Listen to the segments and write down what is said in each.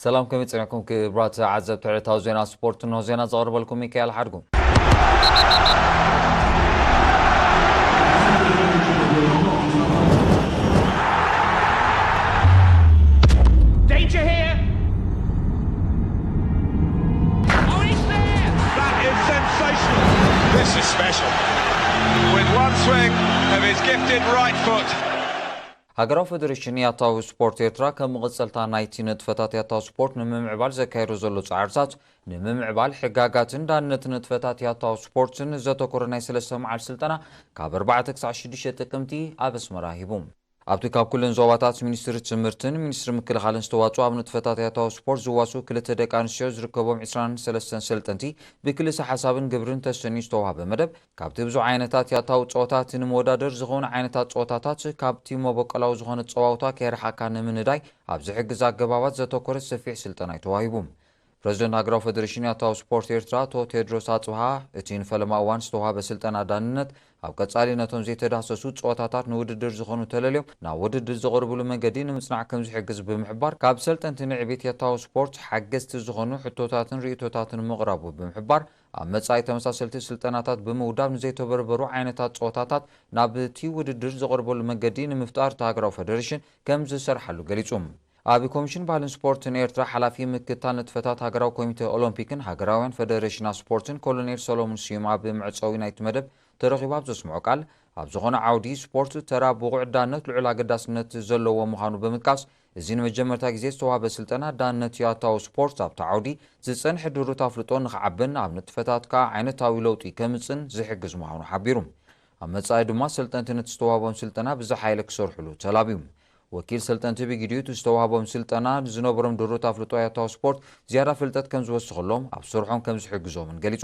ሰላም፣ ከመይ ጸኒሕኩም ክቡራት ተዓዘብቲ ዕለታዊ ዜና ስፖርት? እንሆ ዜና ዘቕርበልኩም ሚካኤል ሓድጉ። Danger here! Oh, it's there! That is sensational! This is special. With one swing of his gifted right foot. ሃገራዊ ፈደሬሽን ያታዊ ስፖርት ኤርትራ ከም መቐጸልታ ናይቲ ንጥፈታት ያታዊ ስፖርት ንምምዕባል ዘካየዶ ዘሎ ጻዕርታት፣ ንምምዕባል ሕጋጋትን ዳንነት ንጥፈታት ያታዊ ስፖርትን ዘተኮረ ናይ ሰለስተ መዓልቲ ስልጠና ካብ ኣርባዕተ ክሳዕ ሽዱሽተ ጥቅምቲ ኣብ ኣስመራ ሂቡ። ኣብቲ ካብ ኩለን ዞባታት ሚኒስትሪ ትምህርትን ሚኒስትሪ ምክልኻልን ዝተዋጽኡ ኣብ ንጥፈታት ያታዊ ስፖርት ዝዋስኡ ክልተ ደቂ ኣንስትዮ ዝርከቦም ዕስራን ሰለስተን ሰልጠንቲ ብክልሰ ሓሳብን ግብርን ተሰንዩ ዝተዋህበ መደብ፣ ካብቲ ብዙሕ ዓይነታት ያታዊ ጸወታት ንምወዳደር ዝኾኑ ዓይነታት ጸወታታት ካብቲ መበቆላዊ ዝኾነ ጸዋውታ ከይረሓካ ንምንዳይ ኣብ ዝሕግዝ ኣገባባት ዘተኮረ ሰፊሕ ስልጠና እዩ ተዋሂቡ። ፕረዚደንት ሃገራዊ ፈደሬሽን ያታዊ ስፖርት ኤርትራ ኣቶ ቴድሮስ ኣጽብሃ፣ እቲ ንፈለማ እዋን ዝተዋህበ ስልጠና ዳንነት ኣብ ቀጻሊ ነቶም ዘይተዳህሰሱ ጸወታታት ንውድድር ዝኾኑ ተለልዮም ናብ ውድድር ዝቐርብሉ መንገዲ ንምጽናዕ ከም ዝሕግዝ ብምሕባር፣ ካብ ሰልጠንቲ ንዕቤት ያታዊ ስፖርት ሓገዝቲ ዝኾኑ ሕቶታትን ርእይቶታትን ምቕራቡ ብምሕባር፣ ኣብ መጻኢ ተመሳሰልቲ ስልጠናታት ብምውዳብ ንዘይተበርበሩ ዓይነታት ጸወታታት ናብቲ ውድድር ዝቐርበሉ መንገዲ ንምፍጣር እቲ ሃገራዊ ፈደሬሽን ከም ዝሰርሓሉ ገሊጹ። ኣብ ኮሚሽን ባህልን ስፖርትን ኤርትራ ሓላፊ ምክታል ንጥፈታት ሃገራዊ ኮሚቴ ኦሎምፒክን ሃገራውያን ፈደሬሽናት ስፖርትን ኮሎኔል ሰሎሞን ስዩም ኣብ መዕጸዊ ናይቲ መደብ ተረኺቡ ኣብ ዘስምዖ ቃል፣ ኣብ ዝኾነ ዓውዲ ስፖርት ተራ ብቑዕ ዳነት ልዑል ኣገዳስነት ዘለዎ ምዃኑ ብምጥቃስ፣ እዚ ንመጀመርታ ግዜ ዝተዋህበ ስልጠና ዳነት ያታዊ ስፖርት ኣብቲ ዓውዲ ዝጸንሐ ድሩት ኣፍልጦ ንኽዓብን ኣብ ንጥፈታት ከኣ ዓይነታዊ ለውጢ ከምጽን ዝሕግዝ ምዃኑ ሓቢሩ። ኣብ መጻኢ ድማ ሰልጠንቲ ነቲ ዝተዋህቦም ስልጠና ብዝሓየለ ክሰርሕሉ ተላብዩ። ወኪል ሰልጠንቲ ብግዲኡ እቲ ዝተዋህቦም ስልጠና ዝነበሮም ድሩት ኣፍልጦ ያታዊ ስፖርት ዝያዳ ፍልጠት ከም ዝወስኸሎም ኣብ ስርሖም ከም ዝሕግዞምን ገሊጹ።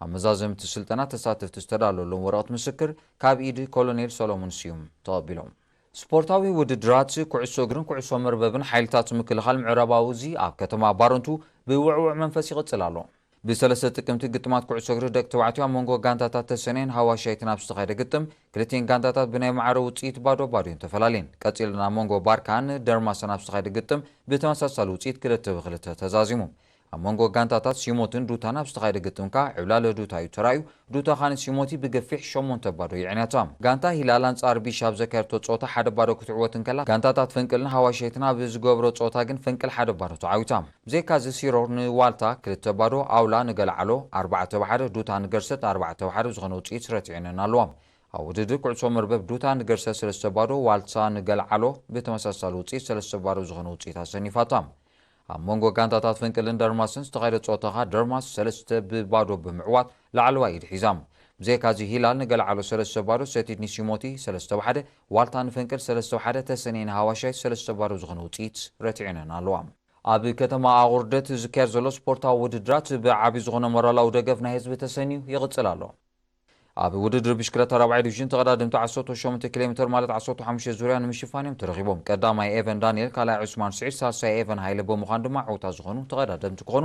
ኣብ መዛዘምቲ ስልጠና ተሳተፍቲ ዝተዳለወሎም ወረቐት ምስክር ካብ ኢድ ኮሎኔል ሰሎሞን ስዩም ተቐቢሎም። ስፖርታዊ ውድድራት ኩዕሶ እግርን ኩዕሶ መርበብን ሓይልታት ምክልኻል ምዕራባዊ እዚ ኣብ ከተማ ባረንቱ ብውዕውዕ መንፈስ ይቕጽል ኣሎ። ብሰለስተ ጥቅምቲ ግጥማት ኩዕሶ እግሪ ደቂ ተባዕትዮ ኣብ መንጎ ጋንታታት ተሰነይን ሃዋሻይትን ኣብ ዝተኻየደ ግጥም፣ ክልቲኤን ጋንታታት ብናይ ማዕረ ውጽኢት ባዶ ባዶ እየን ተፈላለየን። ቀጺልና ኣብ መንጎ ባርካን ደርማስን ኣብ ዝተኻየደ ግጥም ብተመሳሳሊ ውጽኢት ክልተ ብክልተ ተዛዚሙ። ኣብ መንጎ ጋንታታት ሲሞትን ዱታን ኣብ ዝተኻየደ ግጥም ከኣ ዕብላለ ዱታ እዩ ተራእዩ። ዱታ ኻን ሲሞቲ ብገፊሕ ሸሞንተ ባዶ የዕንያታ። ጋንታ ሂላል ኣንጻር ቢሻ ኣብ ዘካየድቶ ጸወታ ሓደ ባዶ ክትዕወት እንከላ፣ ጋንታታት ፈንቅልን ሃዋሸይትን ኣብ ዝገብሮ ጸወታ ግን ፈንቅል ሓደ ባዶ ተዓዊታ። ብዘይካዚ ሲሮር ንዋልታ ክልተ ባዶ፣ ኣውላ ንገልዓሎ ኣርባዕተ ብሓደ፣ ዱታ ንገርሰት ኣርባዕተ ብሓደ ብዝኾነ ውጽኢት ረቲዐነን ኣለዋ። ኣብ ውድድር ኩዕሶ መርበብ ዱታ ንገርሰት ሰለስተ ባዶ፣ ዋልታ ንገልዓሎ ብተመሳሳሊ ውጽኢት ሰለስተ ባዶ ብዝኾነ ውጽኢት ኣሰኒፋታ። ኣብ መንጎ ጋንታታት ፈንቅልን ደርማስን ዝተኻየደ ጸወታ ኸኣ ደርማስ ሰለስተ ብባዶ ብምዕዋት ላዕለዋይ ኢድ ሒዛ። ብዘይካዚ ሂላል ንገልዓሎ ሰለስተ ባዶ፣ ሰቲት ንሲሞቲ ሰለስተ ብሓደ፣ ዋልታ ንፈንቅል ሰለስተ ብሓደ፣ ተሰነይ ንሃዋሻይ ሰለስተ ባዶ ዝኾነ ውጽኢት ረቲዐነን ኣለዋ። ኣብ ከተማ ኣቑርደት ዝካየድ ዘሎ ስፖርታዊ ውድድራት ብዓቢ ዝኾነ ሞራላዊ ደገፍ ናይ ህዝቢ ተሰንዩ ይቕጽል ኣሎ። ኣብ ውድድር ብሽክለታ ራብዓይ ዲቪዥን ተቐዳደምቲ ዓሰርተ ሸሞንተ ኪሎ ሜትር ማለት ዓሰርተ ሓሙሽተ ዙርያ ንምሽፋን እዮም ተረኺቦም። ቀዳማይ ኤቨን ዳንኤል፣ ካልኣይ ዑስማን ስዒድ፣ ሳልሳይ ኤቨን ሃይለ ብምዃን ድማ ዕውታት ዝኾኑ ተቐዳደምቲ ክኾኑ፣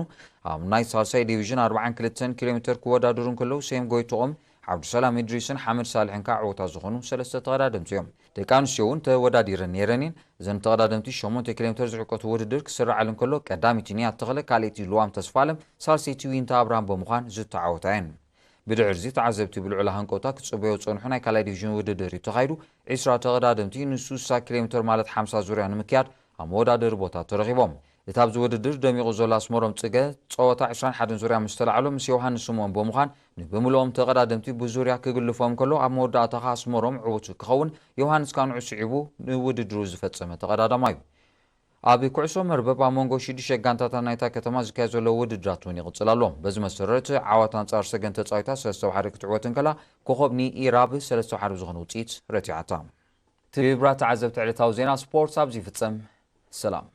ኣብ ናይ ሳልሳይ ዲቪዥን ኣርብዓን ክልተን ኪሎ ሜትር ክወዳደሩ እንከለዉ፣ ሴም ጎይትኦም፣ ዓብዱሰላም ኢድሪስን ሓመድ ሳልሕን ከኣ ዕውታት ዝኾኑ ሰለስተ ተቐዳደምቲ እዮም። ደቂ ኣንስትዮ እውን ተወዳዲረን ነይረን እየን። እዘን ተቐዳደምቲ ሸሞንተ ኪሎ ሜትር ዝዕቀቱ ውድድር ክስርዓሉ እንከሎ፣ ቀዳመይቲ ንያት ተኽለ፣ ካልኣይቲ ልዋም ተስፋለም፣ ሳልሰይቲ ዊንታ ኣብርሃም ብምዃን ዝተዓወታ እየን። ብድሕርዚ ተዓዘብቲ ብልዑል ሃንቀውታ ክጽበዮ ዝጸንሑ ናይ ካልኣይ ዲቪዥን ውድድር እዩ ተኻይዱ። ዒስራ ተቐዳደምቲ ንሱሳ ኪሎ ሜትር ማለት ሓምሳ ዙርያ ንምክያድ ኣብ መወዳደሪ ቦታ ተረኺቦም። እቲ ኣብዚ ውድድር ደሚቑ ዘሎ ኣስመሮም ጽገ ጸወታ ዕስራን ሓደን ዙርያ ምስ ተላዕሎ ምስ ዮሃንስ ስምኦን ብምዃን ንብምልኦም ተቐዳደምቲ ብዙርያ ክግልፎም ከሎ ኣብ መወዳእታ ከኣ ኣስመሮም ዕዉት ክኸውን ዮሃንስ ካንዑ ስዒቡ ንውድድሩ ዝፈጸመ ተቐዳዳማይ እዩ። ኣብ ኩዕሶ መርበብ ኣብ መንጎ ሽዱሽተ ጋንታታት ናይታ ከተማ ዝካየድ ዘሎ ውድድራት እውን ይቕጽል ኣሎ። በዚ መሰረት ዓዋት ኣንጻር ሰገን ተጻዊታ ሰለስተ ብሓደ ክትዕወት እንከላ ኮኾብ ንኢራብ ሰለስተ ብሓደ ብዝኾነ ውጽኢት ረቲዓታ። ክቡራት ተዓዘብቲ ዕለታዊ ዜና ስፖርት ኣብዚ ይፍጸም። ሰላም።